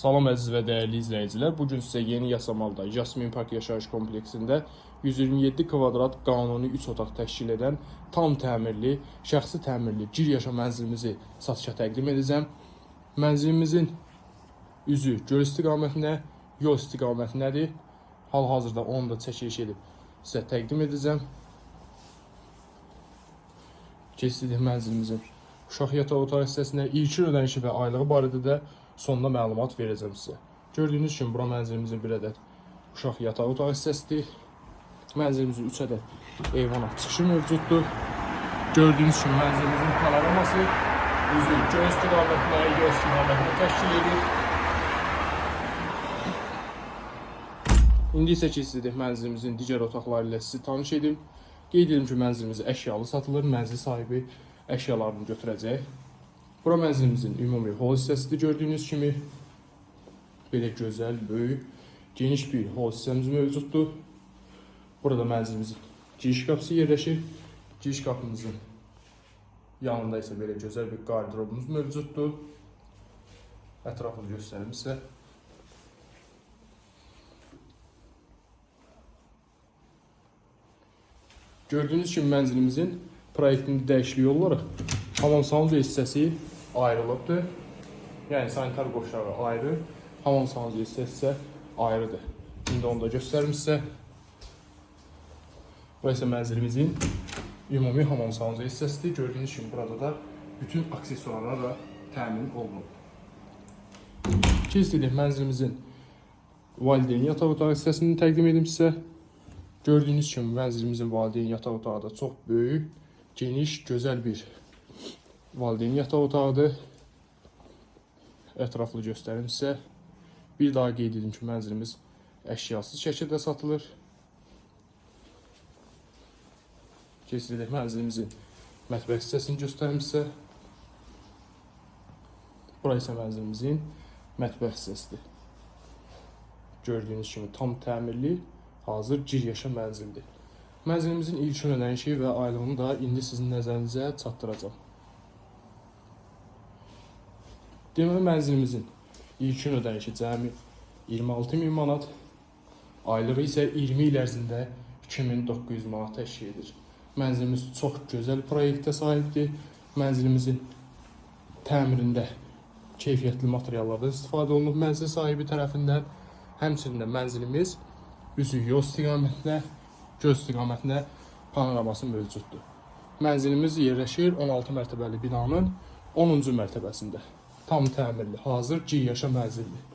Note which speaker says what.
Speaker 1: Salam əziz və dəyərli izləyicilər. Bu gün sizə Yeni Yasamalda Jasmin Park yaşayış kompleksində 127 kvadrat qanuni 3 otaq təşkil edən tam təmirli, şəxsi təmirli gir yaşa mənzilimizi satışa təqdim edəcəm. Mənzilimizin üzü göl istiqamətinə, yol istiqamətindədir. Hal-hazırda onu da çəkiliş edib sizə təqdim edəcəm. Keçirik mənzilimizin uşaq yataq otağı hissəsinə, ilkin ödənişi və aylığı barədə də sonda məlumat verəcəm sizə. Gördüyünüz kimi bura mənzilimizin bir ədəd uşaq yataq otağı hissəsidir. Mənzilimizin 3 ədəd eyvana çıxışı mövcuddur. Gördüyünüz kimi mənzilimizin panoraması üzü göl istiqamətinə, yol istiqamətinə təşkil edir. İndi isə keçirik mənzilimizin digər otaqları ilə sizi tanış edim. Qeyd edim ki, mənzilimiz əşyalı satılır. Mənzil sahibi əşyalarını götürəcək. Bura mənzilimizin ümumi hol hissəsidir gördüyünüz kimi. Belə gözəl, böyük, geniş bir hol hissəmiz mövcuddur. Burada mənzilimizin giriş qapısı yerləşir. Giriş qapımızın yanında isə belə gözəl bir qardırobumuz mövcuddur. Ətrafını göstərim sizə. Gördüyünüz kimi mənzilimizin proyektində dəyişiklik olaraq hamam sanuzel hissəsi ayrılıbdır. Yəni sanitar qovşağı ayrı, hamam sanuzel hissəsi isə ayrıdır. İndi onu da göstərim sizə. Bu isə mənzilimizin ümumi hamam sanuzel hissəsidir. Gördüyünüz kimi burada da bütün aksesuarlarla təmin olunub. Keçirik mənzilimizin valideyn yataq otağı hissəsini təqdim edim sizə. Gördüyünüz kimi mənzilimizin valideyn yataq otağı da çox böyük, geniş, gözəl bir valideyn yataq otağıdır. Ətraflı göstərim sizə. Bir daha qeyd edim ki, mənzilimiz əşyasız şəkildə satılır. Keçirik mənzilimizin mətbəx hissəsini göstərim sizə. Bura isə mənzilimizin mətbəx hissəsidir. Gördüyünüz kimi tam təmirli, hazır gir yaşa mənzildir. Mənzilimizin ilkin ödənişi və aylığını da indi sizin nəzərinizə çatdıracağam. Deməli mənzilimizin ilkin ödənişi cəmi 26 min manat, aylığı isə 20 il ərzində 2900 manat təşkil edir. Mənzilimiz çox gözəl proyektə sahibdir. Mənzilimizin təmirində keyfiyyətli materiallardan istifadə olunub mənzil sahibi tərəfindən. Həmçinin də mənzilimiz üzü yol istiqamətinə, göl istiqamətinə panoraması mövcuddur. Mənzilimiz yerləşir 16 mərtəbəli binanın 10-cu mərtəbəsində. Tam təmirli, hazır gir yaşa mənzildir.